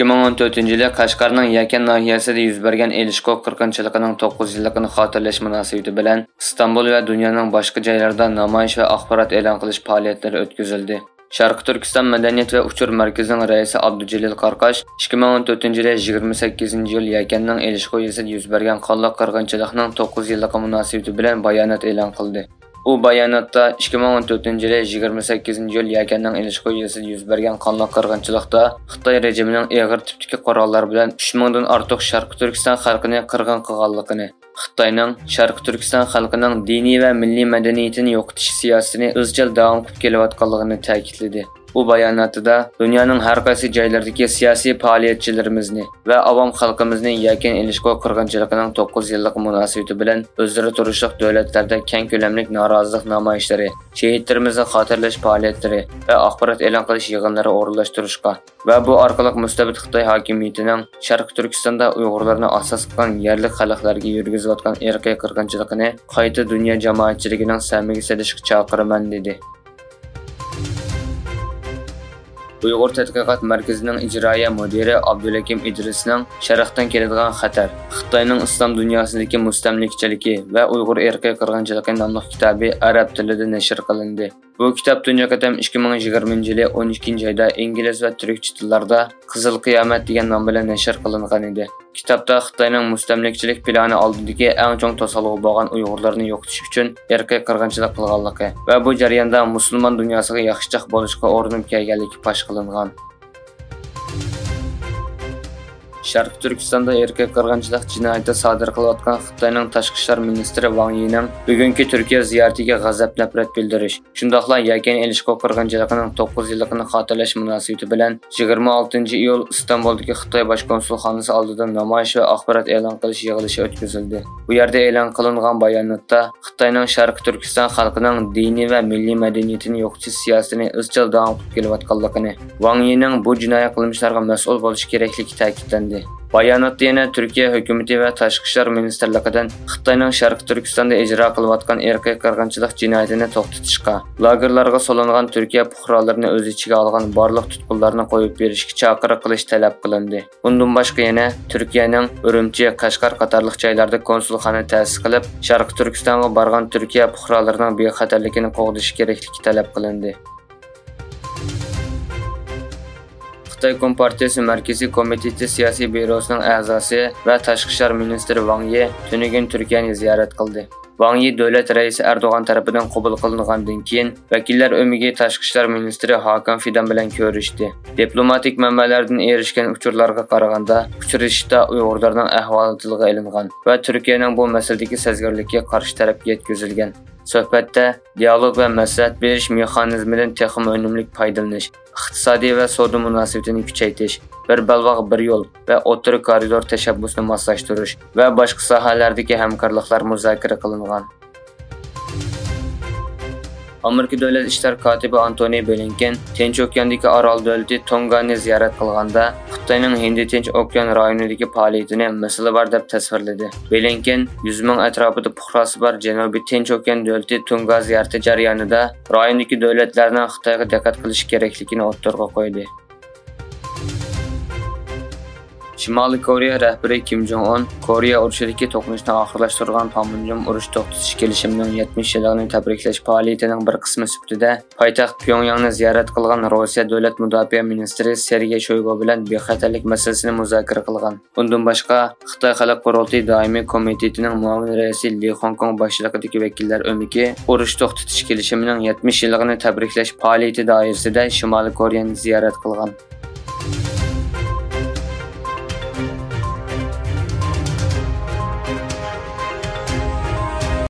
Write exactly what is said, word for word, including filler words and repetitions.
ئىككى مىڭ ئون تۆتىنچى يىلى قەشقەرنىڭ يەكەن ناھىيەسىدە يۈز بەرگەن ئېلىشقۇ قىرغىنچىلىقىنىڭ توققۇز يىللىقىنى خاتىرىلەش مۇناسىۋىتى بىلەن ئىستانبۇل ۋە دۇنيانىڭ باشقا جايلىرىدا نامايىش ۋە ئاخبارات ئېلان قىلىش پائالىيەتلىرى ئۆتكۈزۈلدى. شەرقىي تۈركىستان مەدەنىيەت ۋە ئۇچۇر مەركىزىنىڭ رەئىسى ئابدۇجېلىل قاراقاش ئىككى مىڭ ئون تۆتىنچى يىلى يىگىرمە سەككىزىنچى ئىيۇل يەكەننىڭ ئېلىشقۇ يېزىسىدا يۈز بەرگەن قانلىق قىرغىنچىلىقنىڭ توققۇز يىللىقى مۇناسىۋىتى بىلەن بايانات ئېلان قىلدى. ئۇ باياناتتا ئىككى مىڭ ئون تۆتىنچى يىلى يىگىرمە سەككىزىنچى ئىيۇل يەكەننىڭ ئېلىشقۇ يېزىسىدا يۈز بەرگەن قانلىق قىرغىنچىلىقتا خىتاي رېجىمىنىڭ ئېغىر تىپتىكى قوراللار بىلەن ئۈچ مىڭدىن ئارتۇق شەرقىي تۈركىستان خەلقىنى قىرغىن قىلغانلىقىنى، خىتاينىڭ شەرقىي تۈركىستان خەلقىنىڭ دىنىي ۋە مىللىي مەدەنىيىتىنى يوقىتىش سىياسىتىنى ئىزچىل داۋام قىلىپ كېلىۋاتقانلىقىنى تەكىتلىدى. ئۇ باياناتىدا دۇنيانىڭ ھەر قايسى جايلىرىدىكى سىياسىي پائالىيەتچىلىرىمىزنى ۋە ئاۋام خەلقىمىزنى يەكەن ئېلىشقۇ قىرغىنچىلىقىنىڭ توققۇز يىللىقى مۇناسىۋىتى بىلەن ئۆزئارا تۇرۇشلۇق دۆلەتلەردە كەڭ كۆلەملىك نارازىلىق نامايىشلىرى، شېھىتلىرىمىزنى خاتىرىلەش پائالىيەتلىرى ۋە ئاخبارات ئېلان قىلىش يىغىنلىرى ئورۇنلاشتۇرۇشقا ۋە بۇ ئارقىلىق مۇستەبىت خىتاي ھاكىمىيىتىنىڭ شەرقىي تۈركىستاندا ئۇيغۇرلارنى ئاساس قىلغان يەرلىك خەلقلەرگە يۈرگۈزۈۋاتقان ئىرقىي قىرغىنچىلىقىنى قايتا دۇنيا جامائەتچىلىكىنىڭ سەمىگە سېلىشقا چاقىرىمەن، دېدى. ئۇيغۇر تەتقىقات مەركىزىنىڭ ئىجرائىيە مۇدىرى ئابدۇلھەكىم ئىدرىسنىڭ شەرقتىن كېلىدىغان خەتەر، خىتاينىڭ ئىسلام دۇنياسىدىكى مۇستەملىكىچىلىكى ۋە ئۇيغۇر ئىرقىي قىرغىنچىلىقى ناملىق كىتابى ئەرەب تىلىدا نەشر قىلىندى. بۇ كىتاب تۇنجى قېتىم ئىككى مىڭ يىگىرمىنچى يىلى ئون ئىككىنچى ئايدا ئىنگلىز ۋە تۈركچە تىللاردا قىزىل قىيامەت دېگەن نام بىلەن نەشر قىلىنغان ئىدى. كىتابتا خىتاينىڭ مۇستەملىكىچىلىك پىلانى ئالدىدىكى ئەڭ چوڭ توسالغۇ بولغان ئۇيغۇرلارنى يوقىتىش ئۈچۈن ئىرقىي قىرغىنچىلىق قىلغانلىقى ۋە بۇ جەرياندا مۇسۇلمان دۇنياسىغا ياخشىچاق بولۇشقا ئۇرۇنۇپ كەلگەنلىكى پاش قىلىنغان. شەرقىي تۈركىستاندا ئىرقىي قىرغىنچىلىق جىنايىتى سادىر قىلىۋاتقان خىتاينىڭ تاشقى ئىشلار مىنىستىرى ۋاڭ يىنىڭ بۈگۈنكى تۈركىيە زىيارىتىگە غەزەپ-نەپرەت بىلدۈرۈش، شۇنداقلا يەكەن ئېلىشقۇ قىرغىنچىلىقىنىڭ توققۇز يىللىقىنى خاتىرىلەش مۇناسىۋىتى بىلەن يىگىرمە ئالتىنچى ئىيۇل ئىستانبۇلدىكى خىتاي باش كونسۇلخانىسى ئالدىدا نامايىش ۋە ئاخبارات ئېلان قىلىش يىغىلىشى ئۆتكۈزۈلدى. بۇ يەردە ئېلان قىلىنغان باياناتتا خىتاينىڭ شەرقىي تۈركىستان خەلقىنىڭ دىنىي ۋە مىللىي مەدەنىيىتىنى يوقىتىش سىياسىتىنى ئىزچىل داۋام قىلىپ كېلىۋاتقانلىقىنى، ۋاڭ يىنىڭ بۇ جىنايى قىلمىشلارغا مەسئۇل بولۇشى كېرەكلىكى تەكىتلەندى. باياناتتا يەنە تۈركىيە ھۆكۈمىتى ۋە تاشقى ئىشلار مىنىستىرلىقىدىن خىتاينىڭ شەرقىي تۈركىستاندا ئىجرا قىلىۋاتقان ئىرقىي قىرغىنچىلىق جىنايىتىنى توختىتىشقا، لاگېرلارغا سولانغان تۈركىيە پۇقرالىرىنى ئۆز ئىچىگە ئالغان بارلىق تۇتقۇنلارنى قويۇپ بېرىشكە چاقىرىق قىلىش تەلەپ قىلىندى. ئۇندىن باشقا يەنە تۈركىيەنىڭ ئۈرۈمچى، قەشقەر قاتارلىق جايلاردا كونسۇلخانا تەسىس قىلىپ، شەرقىي تۈركىستانغا بارغان تۈركىيە پۇقرالىرىنىڭ بىخەتەرلىكىنى قوغدىشى كېرەكلىكى تەلەپ قىلىندى. خىتاي كومپارتىيىسى مەركىزىي كومىتېتى سىياسىي بيۇروسىنىڭ ئەزاسى ۋە تاشقى ئىشلار مىنىستىرى ۋاڭ يى تۈنۈگۈن تۈركىيەنى زىيارەت قىلدى. ۋاڭ يى دۆلەت رەئىسى ئەردوغان تەرىپىدىن قوبۇل قىلىنغاندىن كېيىن، ۋەكىللەر ئۆمىكى تاشقى ئىشلار مىنىستىرى ھاكان فىدان بىلەن كۆرۈشتى. دىپلوماتىك مەنبەلەردىن ئېرىشكەن ئۇچۇرلارغا قارىغاندا، ئۇچرىشىشتا ئۇيغۇرلارنىڭ ئەھۋالى تىلغا ئېلىنغان ۋە تۈركىيەنىڭ بۇ مەسىلىدىكى سەزگۈرلۈكى قارشى تەرەپكە يەتكۈزۈلگەن. سۆھبەتتە دىئالوگ ۋە مەسلىھەت بېرىش مېخانىزمىدىن تېخىمۇ ئۈنۈملۈك پايدىلىنىش، ئىقتىسادىي ۋە سودا مۇناسىۋىتىنى كۈچەيتىش، بىر بەلباغ، بىر يول ۋە ئوتتۇرا كارىدور تەشەببۇسىنى ماسلاشتۇرۇش ۋە باشقا ساھەلەردىكى ھەمكارلىقلار مۇزاكىرە قىلىنغان. ئامېرىكا دۆلەت ئىشلار كاتىپى ئانتونى بلىنكېن تىنچ ئوكياندىكى ئارال دۆلىتى تونگانى زىيارەت قىلغاندا، خىتاينىڭ ھىندى تىنچ ئوكيان رايونىدىكى پائالىيىتىنى مەسىلە بار دەپ تەسۋىرلىدى. بلىنكېن يۈز مىڭ ئەتراپىدا پۇقراسى بار جەنۇبىي تىنچ ئوكيان دۆلىتى تونگا زىيارىتى جەريانىدا رايوندىكى دۆلەتلەرنىڭ خىتايغا دىققەت قىلىشى كېرەكلىكىنى ئوتتۇرىغا قويدى. شىمالىي كورېيە رەھبىرى كىم جوڭ ئۇن كورېيە ئۇرۇشىدىكى توقۇنۇشنى ئاخىرلاشتۇرغان پانمۇنجوم ئۇرۇش توختىتىش كېلىشىمىنىڭ يەتمىش يىللىقىنى تەبرىكلەش پائالىيىتىنىڭ بىر قىسمى سۈپىتىدە پايتەخت پيۇڭياڭنى زىيارەت قىلغان روسىيە دۆلەت مۇداپىئە مىنىستىرى سېرگېي شويگۇ بىلەن بىخەتەرلىك مەسىلىسىنى مۇزاكىرە قىلغان. ئۇندىن باشقا، خىتاي خەلق قۇرۇلتىيى دائىمىي كومىتېتىنىڭ مۇئاۋىن رەئىسى لى خۇڭكۇڭ باشچىلىقىدىكى ۋەكىللەر ئۆمىكى ئۇرۇش توختىتىش كېلىشىمىنىڭ يەتمىش يىللىقىنى تەبرىكلەش پائالىيىتى دائىرىسىدە شىمالىي كورېيەنى زىيارەت قىلغان.